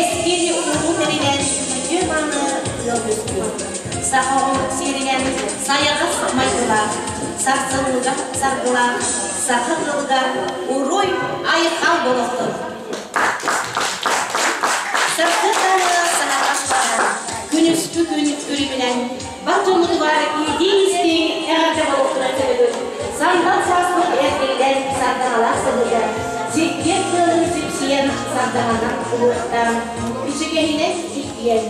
Кэскил улуу тэринэн үтүө-мааны ыал үөскүүр. Саха омук сиэринэн сайаҕас майгылаах, сарсыллыгас саргылаах саха ыалыгар уруй айхал буолуохтун! Сарсыардааҥҥы саҥарбат баран, күнүскү күн күлүмүнэн бар дьоммутугар иитии-истиҥ эҕэрдэ буолуохтун сөбүгүн сандал сааспыт эргиллэн сардаҥалаах сылыгар сиккиэр тыалын сипсийэн сардаҥанан уруохтаан, ичигэһинэн илгийэн,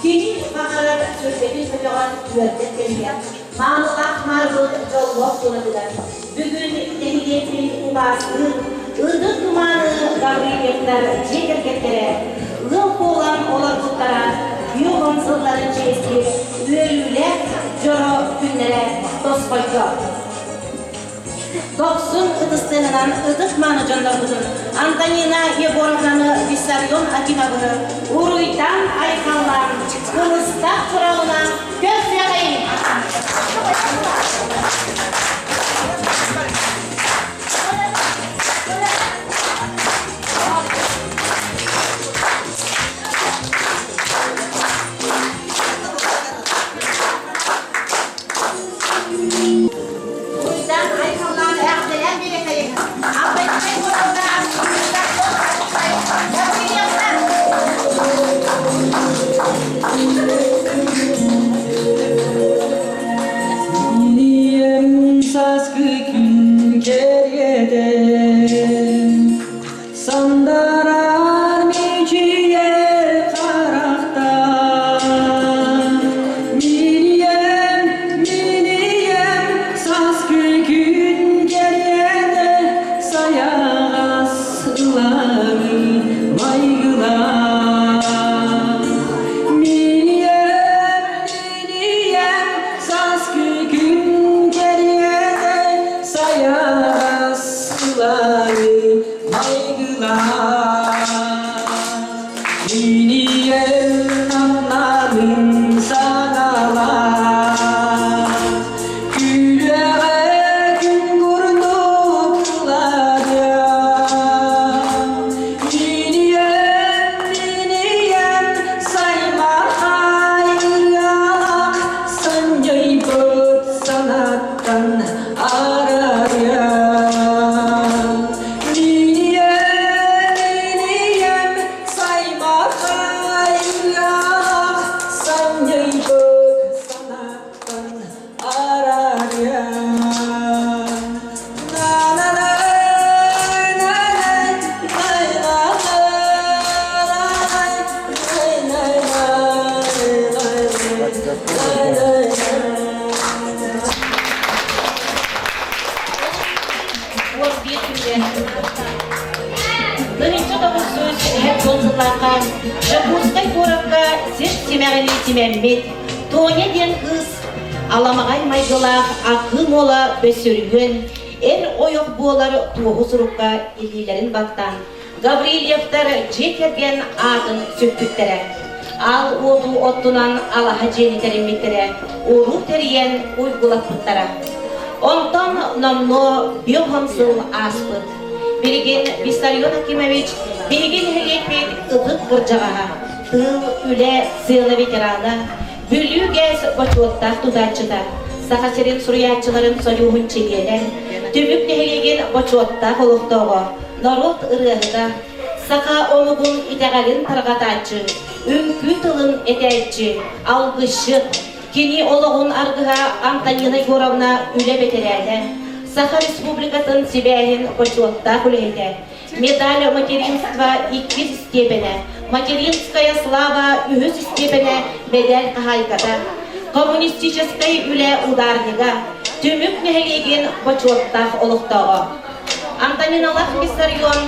кини баҕарар сүргэтин көтөҕөн үөрдэр кэмигэр маанылаах маарбыт дьоллоох туонатыгар бүгүн нэһилиэкпит убаастыыр ытык тумааны Гаврильевтар дьиэ кэргэттэрэ ыал буолан олорбуттара 50 сылларын чиэстиир үөрүүлээх дьоро күннэрэ тосхойдо. Дохсун ытыстыанынан ытык мааны дьоннорбутун Антонина Егоровнаны Виссарион Акимовыһы уруйтан айхаллаан кылыстаах чорооҕунан көрсүөҕэйиҥ! Уруйдан айхаллаан эҕэрдэлээн биэриэхэйиҥ! Албайкай куоракка Инием сааскы күн кэриэтэ Сандарар мичийэр харахтаах Минием, минием сааскы күн кэриэтэ Сайаҕас ылаҥый майгылаах Минием, минием сааскы күн кэриэтэ Сайаҕас ылаҥый майгылаах Минием намнарын саҥалаах Күлэҕэ күн курдук кыланыа Минием, минием саймархай ырыалаах Санньыйбыт санаттан арарыа Минием, минием саймархай ырыалаах Санньыйбыт санаттан арарыа 11 күннээх 1909 сыллаахха Дьокуускай куоракка сир симэҕинии симэммит Тоня диэн кыыс аламаҕай майгылаах Акыым уола Бөсүргүөн эр ойох буолар туоһу сурукка илиилэрин баттаан Гаврильевтар дьиэ кэргэн аатын сүкпүттэрэ. Аал уоту оттунан алаһа дьиэни тэриммиттэрэ, уруу тэрийэн уйгулаппыттара. Онтон номнуо биоһон сыл ааспыт. Билигин Виссарион Акимович биһиги нэһилиэкпит ытык кырдьаҕаһа, тыыл, үлэ, сыана ветерана, Бүлүү ГЭС бочуоттаах тутааччыта, Саха сирин суруйааччыларын сойууһун чилиэнэ, Түмүк нэһилиэгин бочуоттаах олохтооҕо, норуот ырыаһыта, саха омугун итэҕэлин тарҕатааччы, үҥкүү тылын этээччи, алгысчыт, кини олоҕун аргыһа Антонина Егоровна үлэ бэтэрээнэ, Саха Республикатын сибээһин бочуоттаах үлэһитэ, медаль материнства иккис степенэ, материнская слава үһүс степенэ медаль хаһаайката, коммунистическай үлэ ударнига, Түмүк нэһилиэгин бочуоттаах олохтооҕо. Антониналаах Виссарион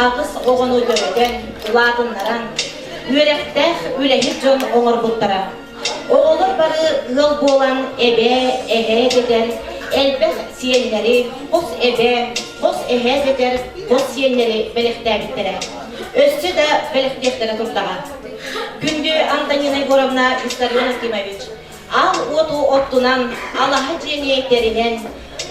аҕыс оҕону төрөтөн, улаатыннаран, үөрэхтээх үлэһит дьон оҥорбуттара. Оҕолор бары ыал буолан эбээ, эһээ дэтэр, элбэх сиэннэри, хос эбээ, хос эһээ дэтэр хос сиэннэри бэлэхтээбиттэрэ. Өссө да бэлэхтиэхтэрэ турдаҕа. Күндү Антонина Егоровна Виссарион Акимович, Аал уоту оттунан, алаһа дьиэни тэринэн,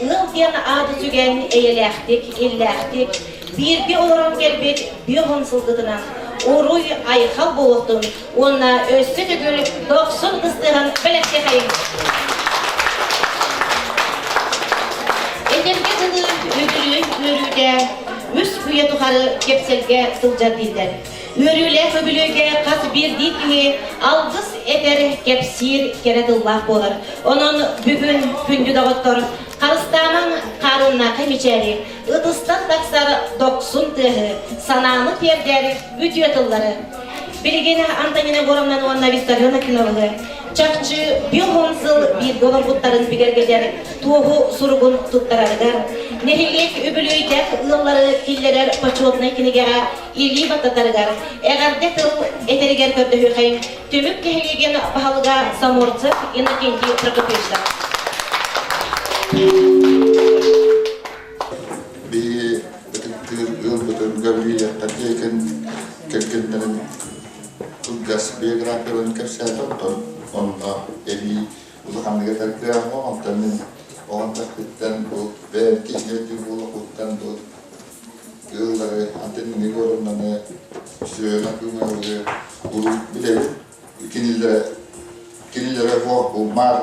ыал диэн ааты сүгэн эйэлээхтик, иллээхтик, бииргэ олорон кэлбит биоһон сылгытынан уруй айхал буолуохтун уонна өссө төгүл дохсун ыстыаһын бэлэхтиэхэйиҥ. Этэргэ дылы үбүлүөй үөрүүтэ үс үйэ тухары кэпсэлгэ сылдьар дииллэр. Үөрүүлээх үбүлүөйгэ хас биирдии киһи алгыс этэр, кэпсиир кэрэ тыллаах буолар. Онон бүгүн, күндү доҕоттор, харыстаамаҥ хаарыннаахай мичээри, ытыстан тахсар дохсун тыаһы, санааны тиэрдэр үтүө тыллары. Билигин Антонина Егоровнаны уонна Виссарион Акимовы чахчы 50 сыл бииргэ олорбуттарын бигэргэтэр туоһу суругун туттарарыгар, нэһилиэк үбүлүөйдээх ыаллары киллэрэр почетнай кинигэҕэ илии баттатарыгар эҕэрдэ тыл этэригэр көрдөһүөхэйиҥ Түмүк нэһилиэгин баһылыга Саморцев Иннокентий Прокопьевичтар. Биһиги ытыктыыр ыалбытын Гаврильевтар диэкин кэргэннэрин кылгас биографияларын кэпсээтэ, оттон онно эбии улаханнык этэр кыаҕым онтон мин оҕом сахпыттан бу бэйэм киһи өйдүүр буолуохпуттан бу ыаллары Антонина Егоровнаны, Семена Кымовы урут билэбин. Кинилэрэ кинилэрэ суох бу маар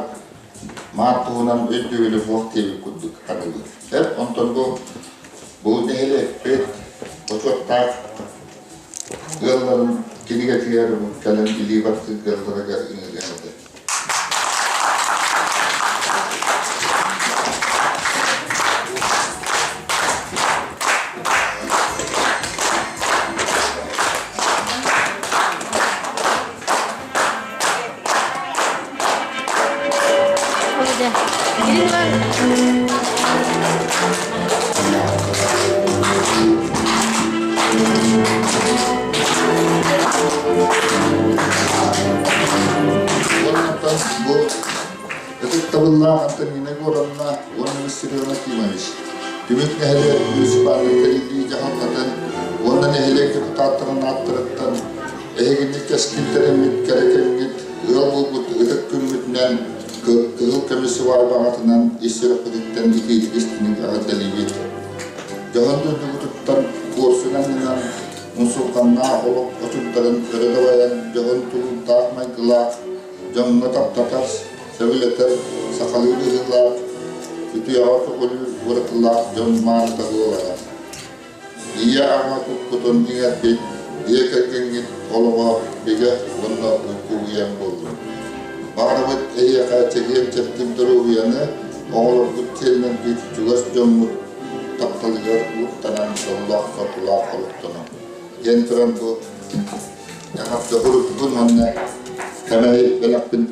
маар туһунан өйдөбүлү суох диэбит курдук саныыбын. Сөп, онтон бу бу нэһилиэкпит бочуоттаах ыалларын кинигэтигэр кэлэн илии баттыыр ыалларыгар ыҥырыам этэ. Уонна бу ытыктабыллаах Антонина Егоровна уонна Виссарион Акимович Түмүк нэһилиэк муниципальнай тэриллии дьаһалтатын уонна нэһилиэк депутаттарын ааттарыттан эһигини кэскилтэрэммит кэрэ кэмҥит ыал буолбут ытык күммүтүнэн кыһыл көмүс сыбаайбаҕытынан ис сүрэхпититтэн итиитик истиҥник эҕэрдэлиибит. Дьоһун дойдубутуттан куорсун аннынан умсулҕаннаах олох очурдарын өрө дабайан дьоһун тулуурдаах майгылаах дьоҥҥо таптатар, сөбүлэтэр сахалыы быһыылаах, үтүөҕэ көҕүлүүр уратылаах дьон мааныта буолара. Ийэ-аҕа куккутун иҥэрбит дьиэ кэргэҥҥит олоҕо бигэ уонна булкуйан буоллун. Баҕарабыт эһиэхэ чэгиэн-чэбдик доруобуйаны, оҕолоргут сиэннэргит, чугас дьоммут тапталыгар уктанан дьоллоох-соргулаах олохтонуҥ. Диэн туран бу эҕэрдэ уруккун уонна кэмэй бэлэхпин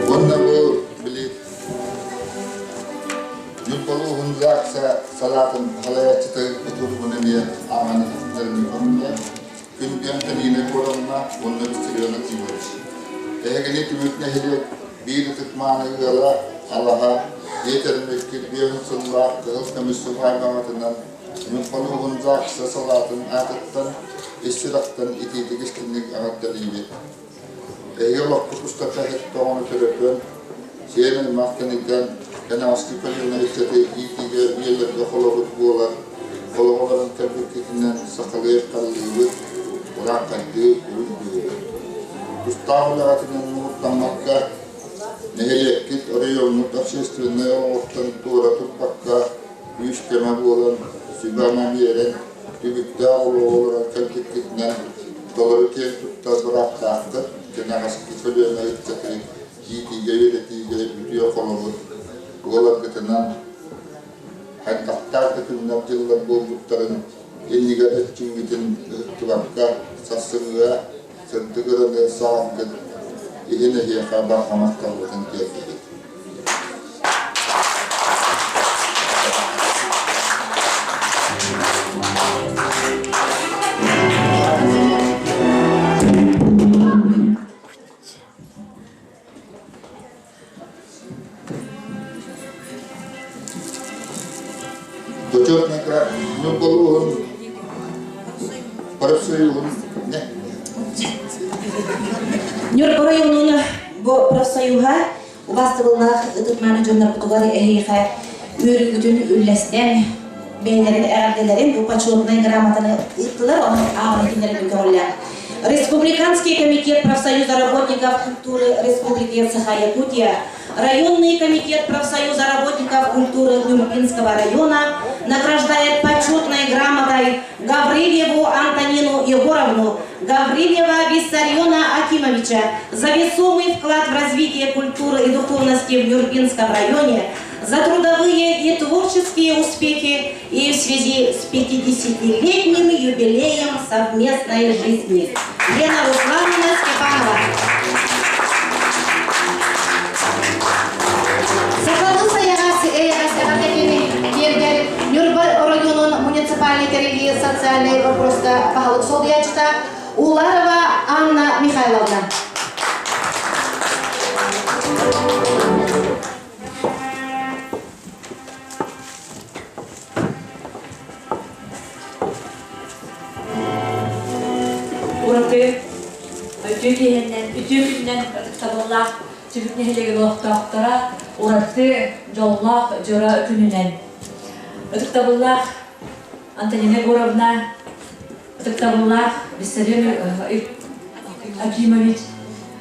Уонна бу били Ньурбалууһун ЗАГСа салаатын салайааччыта ыппыт эмиэ ааҕан иһиттэрин Күндү Антонина Егоровна уонна Виссарион Акимович. Эһигини түмүк нэһилиэк биир ытык-мааны ыала Алаһа дьиэ тэринэккит биэһин сыллаах кыһыл көмүс сыбаайбаҕытынан Ньурбалууһун ЗАГСа салаатын аатыттан ис сүрэхтэн итиитик истиҥник эҕэрдэлиибит. Эһиги олохпут устата тоҕону төрөтөн, сиэн аймах кэнниттэн кэнэҕэски көлүөнэ ыччаты иитиигэ үйэлэргэ холобур буолар олоҕолорун кэлбиккитинэн сахалыы харылыыбыт, ураахтардыы уруйдуубут. Тустаах үлэҕитинэн муҥурдаммакка, нэһилиэккит, оройуоҥҥут общественнай олоҕуттан туора турбакка, күүс-көмө буолан, сүбэ-ама биэрэн, түбүктээх олоҕу олорон кэлбиккитинэн толору киэн туттар бырааптааххыт, кэнэҕэски көлүөнэ ыччаты иитиигэ, үөрэтиигэ үтүө холобур буоларгытынан хайдахтаах да күннэр-дьыллар буолбуттарын иннигэр эрчимҥитин ыһыктыбакка сарсыҥҥыга сырдык ыраны саҕаргыт иһин эһиэхэ барҕа махталбытын тиэрдэбит. Почетный Ньурбалууһун Профсоюзун не? Ньурба районун бу профсоюһа убаастабыллаах ытык-мааны дьоннорбутугар эһиэхэ үөрүүгүтүн үллэстэн бэйэлэрин эҕэрдэлэрин бу почетнай грамотаны ыыттылар, онон ааҕан кинилэрин көҕүллээх. Республиканский комитет профсоюза работников культуры Республики Саха-Якутия, Районный комитет профсоюза работников культуры Нюрбинского района награждает почетной грамотой Гаврильеву Антонину Егоровну, Гаврильева Виссариона Акимовича за весомый вклад в развитие культуры и духовности в Нюрбинском районе, за трудовые и творческие успехи и в связи с 50-летним юбилеем совместной жизни. Лена Руслановна Степанова. Сахалыы сайаҕас эйэҕэс эҕэрдэтин тиэрдэр Ньурба оройуонун муниципальнай тэриллии социальнай вопроска баһылык солбуйааччыта Уларова Анна Михайловна. Ураты үтүө киһинэн, үтүө күнүнэн ытыктабыллаах Түбүк нэһилиэгин олохтоохторо ураты дьоллоох дьоро күнүнэн ытыктабыллаах Антонина Егоровна, ытыктабыллаах Виссарион Акимович,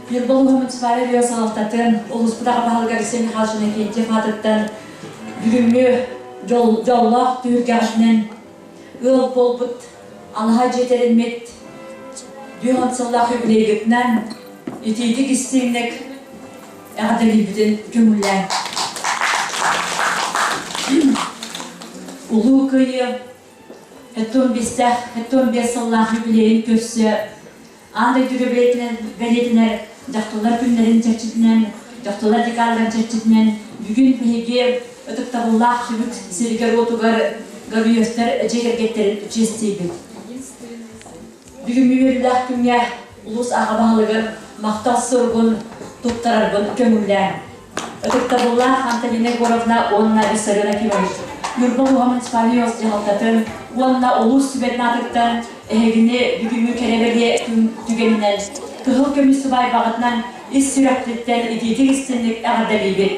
Ньурба улууһун муниципальнай бюро салалтатын улууспут аҕа баһылыга Алексей Михайлович Иннокентьев аатыттан бүгүҥҥү дьоллоох түһүлгэҕитинэн ыал буолбут алаһа дьиэ тэриммит бүөн сыллаах юбилейгытынан итиитик истиҥник эҕэрдэлиирбитин көҥүллээн. Улуу Кыайыы 75 75 сыллаах юбилейын көрсө аан дойдуга бэлиэтинэр дьахталлар күннэрин чэрчитинэн, дьахталлар декадаларын чэрчитинэн бүгүн биһиги ытыктабыллаах түбүк сиригэр-уотугар Гавриевтар дьиэ кэргэттэрин чиэстиибит. Бүгүҥҥү үөрүүлээх күҥҥэ улуус аҕа баһылыгын махтал суругун туттарарбын көҥүллээн. Ытыктабыллаах Антонина Егоровна уонна Виссарион Акимович, Ньурба улууһа муниципальнай дьаһалтатын уонна улуус сүбэтин аатыттан эһигини бүгүҥҥү кэрэ бэлиэ түгэнинэн кыһыл көмүс сыбаайбаҕытынан ис сүрэхпиттэн итиитик истинник эҕэрдэлиибит.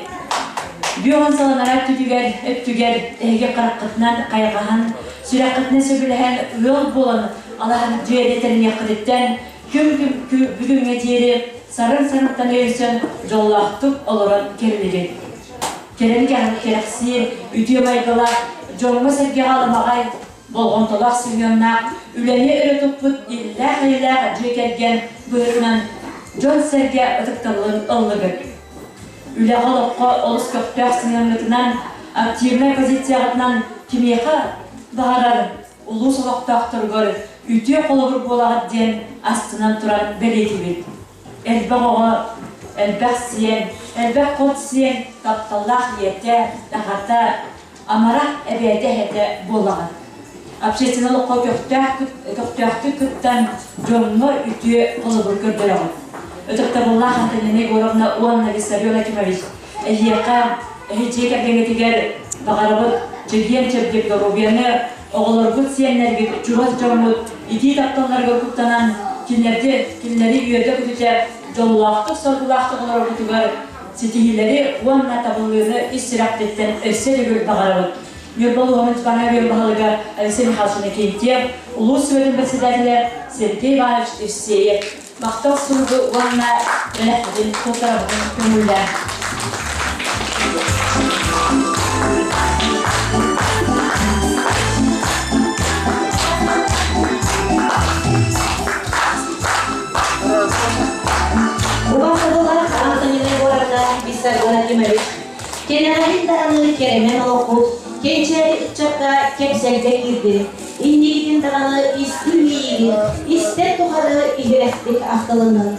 Бүөҕүн саланара өттүгэр, өттүгэр эһиги хараххытынан хайҕаһан, сүрэххитинэн сөбүлэһэн ыал буолан алаһан дьиэ тэриниэххититтэн күн бүгүҥҥэ диэри сарын-сарынтан өйөнсөн дьоллоохтук олорон кэллигит. Кэлэн кэрэхсиир, үтүө майгылаах, дьоҥҥо-сэргэҕэ аламаҕай, болҕомтолоох сыһыаннаах, үлэни өрө туппут иллээх-эйэлээх дьиэ кэргэн быһыытынан дьон-сэргэ ытыктабылын ыллыгыт. Үлэҕэ-олоххо олус көхтөөх сыһыаҥҥытынан, активнай позицияҕытынан кимиэхэ баҕарар улуус олохтоохторугар үтүө холобур буолаҕыт диэн астынан туран бэлиэтиибит. Элбэх оҕо, элбэх сиэн, элбэх хот сиэн тапталлаах ийэтэ, аҕата, амарах эбээтэ-эһэтэ буолаҕыт. Общественнай олоххо көхтөөхтүк кыттан дьоҥҥо үтүө холобур көрдөрөҕүт. Ытыктабыллаах Антонина Егоровна уонна Виссарион Акимович, эһиэхэ, эһи дьиэ кэргэҥҥитигэр баҕарабыт чэгиэн-чэбдик доруобуйаны, оҕолоргут, сиэннэргит, чугас дьоҥҥут итии тапталларыгар куттанан, кинилэрди, кинилэри үөрдэ-көтүтэ дьоллоохтук-соргулаахтык олороргутугар ситиһиилэри уонна табыллыыны ис сүрэхпиттэн өссө төгүл баҕарабыт. Ньурба улууһа муниципальнай бюро баһылыга Алексей Михайлович Иннокентьев, улуус сүбэтин председателэ Сергей Иванович Евсеев махтал суругу уонна бэлэхпитин туттарабытын көҥүллээн. Убаастабыллаах Антонина Егоровна Виссарион Акимович, кэнэҕэһин даҕаны кэрэмэн олохпут, кэнчээри ыччакка кэпсэлгэ киирдин, инникитин даҕаны истиҥ иэйиини истэр тухары иһирэхтик ахтылыннын.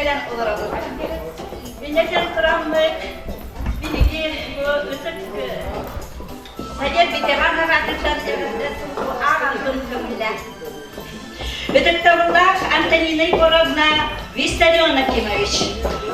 үөрэн олоробут. Иннэтэн тураммыт биһиги бу ытык Совет ветеран аратыттан эҕэрдэ ааҕарбын көҥүллээх. Ытыктабыллаах Антонина Егоровна Виссарион Акимович,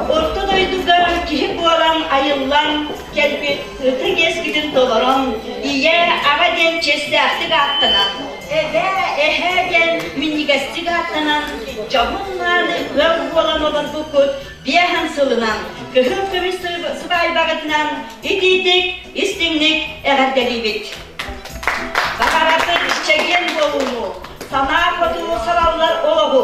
орто дойдуга киһи буолан айыллан кэлбит ытык иэскитин толорон, ийэ, аҕа диэн чиэстээхтик ааттанан, эбээ, эһээ диэн минньигэстик ааттанан, дьоһун-мааны ыал буолан олорбуккут биэһэн сылынан, кыһыл көмүс сыбаайбаҕытынан итиитик, истиҥник эҕэрдэлиибит! Баҕарабын чэгиэн буолууну, санаа хоту салаллар олоҕу,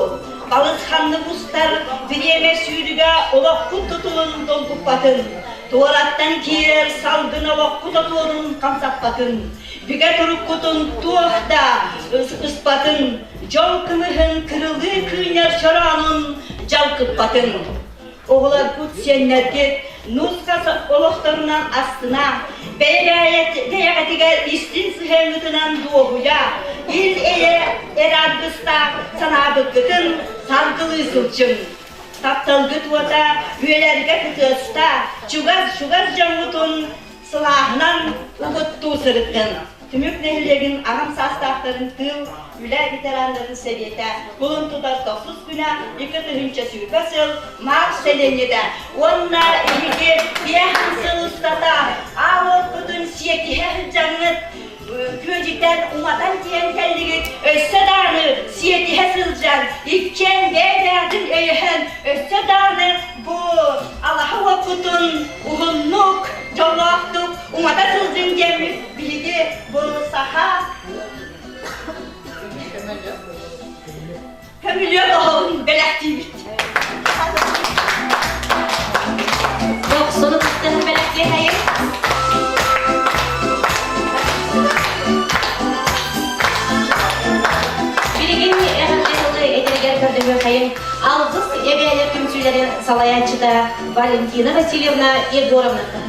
балысханнык устар бириэмэ сүүрүгэ олоххут тутулун долгуппатын, туораттан киирэр салгын олоххут отуорун хамсаппатын, бигэ туруккутун туох да ыспатын, дьол кымыһын кырылыы кыынньар чороонун дьалкыппатын. Оҕолоргут, сиэннэргит нус-хас олохторунан астына, бэйэ-бэйэҕитигэр истиҥ сыһыаҥҥытынан дуоһуйа, ил-эйэ эрэ аргыстаах санаабыккытын саргылыы сылдьыҥ. Тапталгыт уота үөлэргэ кытыаста, чугас-чугас дьоҥҥутун сылааһынан угуттуу сырыттын. Түмүк нэһилиэгин аҕам саастаахтарын тыыл, үлэ ветераннарын сэбиэтэ кулун тутар тохсус күнэ 2020 сыл Марс сэлиэнньэтэ уонна эһиги биэһин сыл устата аал уоппутун сиэтиһэ сылдьаҥҥыт күөдьүтэн уматан тиийэн кэллигит өссө даҕаны сиэтиһэ сылдьан иккиэн бэйэ-бэйэҕитин өйөһөн өссө даҕаны бу алаһа уоппутун уһуннук дьоллоохтук умата сылдьыҥ диэммит биһиги бу саха көмүлүөк оһоҕун бэлэхтиибит. Дохсуну кыттыһын бэлэхтиэхэйин. Билигин эҕэрдэ тылы этэригэр көрдөһүөххэйин Алгыс эбээлэр түмсүүлэрин салайааччыта Валентина Васильевна Егороваттан.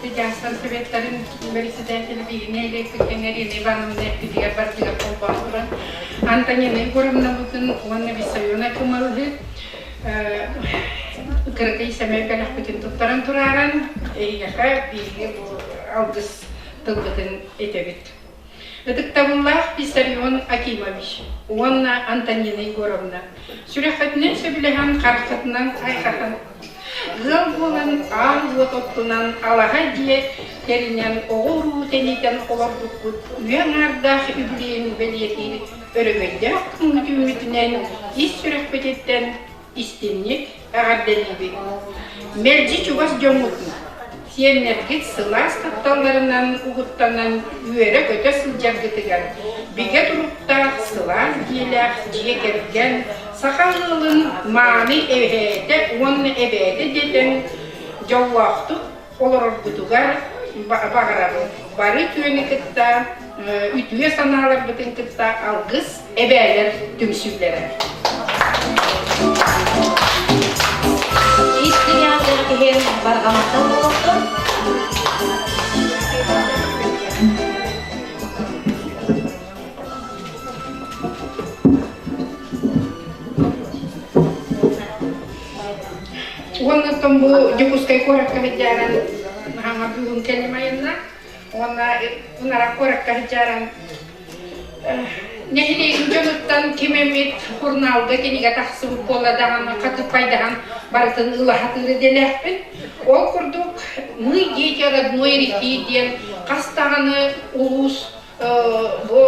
Педиастар советтарын председателя Ирина Электрикина Ирина Ивановна эппитигэр барытыгар холбоон туран Антонина Егоровнабытын уонна Виссариона Кымылыһы кыракый сэмэй бэлэхпитин туттаран турааран эйиэхэ биһиги бу алгыс тылбытын этэбит. Ытыктабыллаах Виссарион Акимович уонна Антонина Егоровна сүрэххитинэн сөбүлэһэн, хараххытынан хайҕатан, ыал буолан аал уот оттунан, алаһа дьиэ тэринэн, оҕо-уруу тэнитэн олорбуккут үйэ аҥаардаах үбүлүөйүн бэлиэтиир өрөгөйдөөх күҥҥүтүммүтүнэн ис сүрэхпититтэн истиҥник эҕэрдэлиибит. Мэлдьи чугас дьоҥҥутун, сиэннэргит сылаас тапталларынан угуттанан үөрэ-көтө сылдьаргытыгар бигэ туруктаах сылаас дьиэлээх дьиэ кэргэн саха ыалын мааны эһээтэ уонна эбээтэ дэтэн дьоллоохтук олороргутугар баҕарабын. Бары үтүөнү кытта, үтүө санааларбытын кытта алгыс эбээлэр түмсүүлэрэ. Истиҥ аатыгар киһи барҕаматтан буолуохтун. Уонна оттон бу Дьокуускай куоракка сылдьааран хаҥа бүгүн кэлим айанна. Уонна Унара куоракка сылдьааран нэһилиэгин дьонуттан ким эмит журналга кинигэ тахсыбыт буолла даҕаны хатыппайдаһан барытын ыла сатыыр идэлээхпин. Ол курдук «Мы дети родной реки» диэн хас даҕаны улуус бу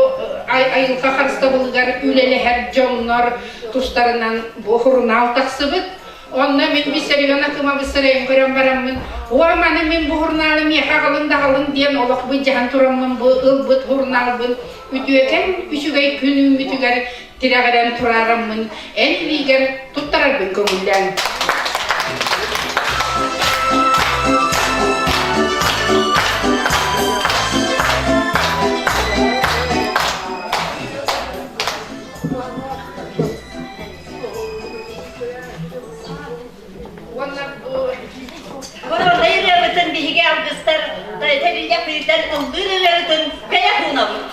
айылҕа харыстабылыгар үлэлэһэр дьоннор тустарынан бу сурунаал тахсыбыт. Онно мин Виссарион Акимович сырайын көрөн бараммын, «О, маны мин бу журналы миэхэ аҕалын да аҕалын» диэн олох былдьаһан тураммын бу ылбыт журналбын үтүөкэн үчүгэй күн үүммүтүгэр тирэҕирэн тураараммын эн илиигэр туттарарбын көҥүллээн. тэриллиэхпититтэн ыллыыр ырыаһытын бэлэх уунабыт.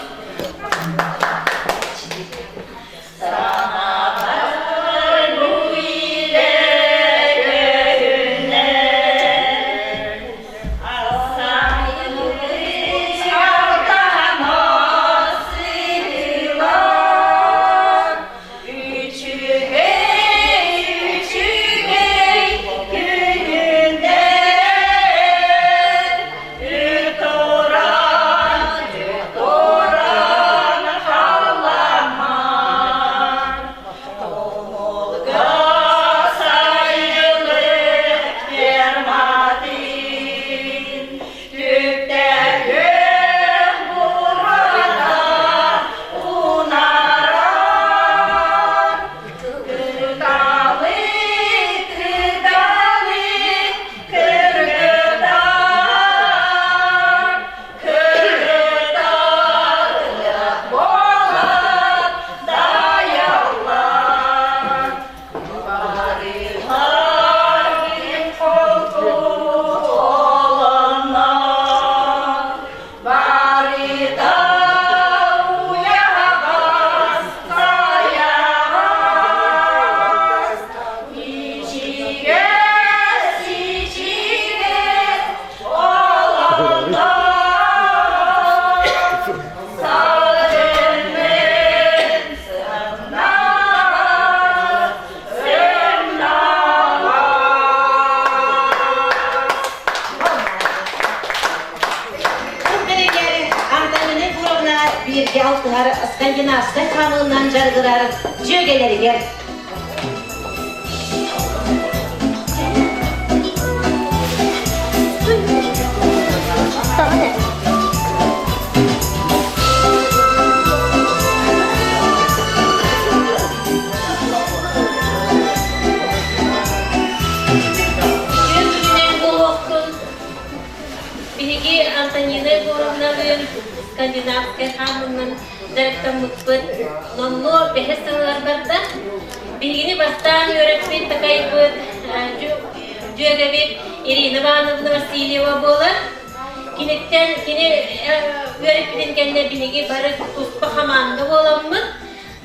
Үчүгэй, үчүгэй күнүнэн Туран, туран халламан, Тумулга сайылык ферматын, Түптээх бурата унаран, Кыталык, кыталык кыргыттар, кыргыттар буолар дайаллар. Барыһар холку олоннор, барыта уйаҕас сайаҕас, ичигэс ичигэс олоннор, салгынын сымнаҕас сымнаҕас. Тыл бэригэр Антонина Егоровна бииргэ алтыһар скандинавскай хаамыынан дьарыгырар дьүөгэлэригэр Күн буолуохтун Биһиги Антонина Егоровналыын скандинавскай хаамыынан дьарыктаммыппыт номнуо бэһис сылыгар барда. Биһигини бастаан үөрэппит, такайбыт дьүөгэбит Ирина Ивановна Васильева буолар. Киниттэн кини үөрэппитин кэннэ биһиги бары туспа хамаанда буоламмыт,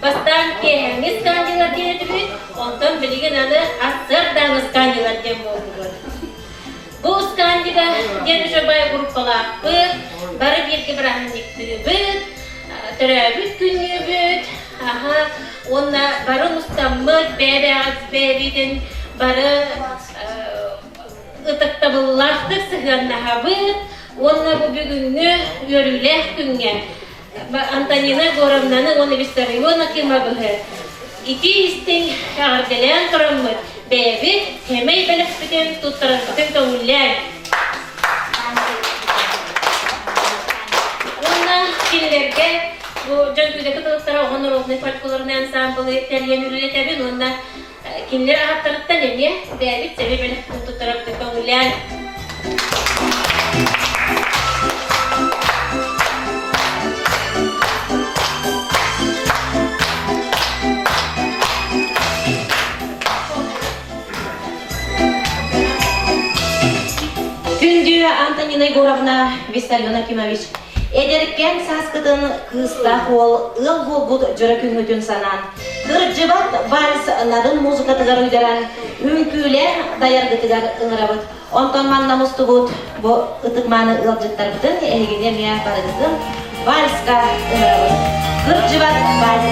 бастаан киэһээҥҥи скандилар диэн этибит, онтон билигин аны сарсыардааҥы скандилар диэн буоллубут. Бу Скандига диэн үчүгэй группалаахпыт, бары бииргэ бырааһынньыктыыбыт, төрөөбүт күннүүбүт, аха, уонна бары мустаммыт, бэйэ-бэйэҕит бэйэбитин бары ытыктабыллаахтык сыһыаннаһабыт уонна бу бүгүҥҥү үөрүүлээх күҥҥэ Антонина Егоровнаны уонна Виссарион Акимовыһы итии-истиҥ эҕэрдэлээн тураммыт бэйэбит сэмэй бэлэхпитин туттарарбытын көҥүллээн. Уонна кинилэргэ бу Дьөҥкүүдэ кытылыктара оҕо народнай фольклорнай ансаамбылы тэрийэн үлэлэтэбин уонна кинилэр ааттарыттан эмиэ бэйэбит сэмэй бэлэхпитин туттарарбытын көҥүллээн. Күндү Антонина Егоровна, Виссарион Акимович, эдэркээн сааскытын кыыстаах уол ыал буолбут дьоро күҥҥүтүн санаан, кырдьыбат вальс нарын музыкатыгар уйдаран, үҥкүүлээх дайаргытыгар ыҥырабыт. Онтон манна мустубут бу ытык-мааны ыалдьыттарбытын эһигини эмиэ барыгытын вальска ыҥырабыт. Кырдьыбат вальс.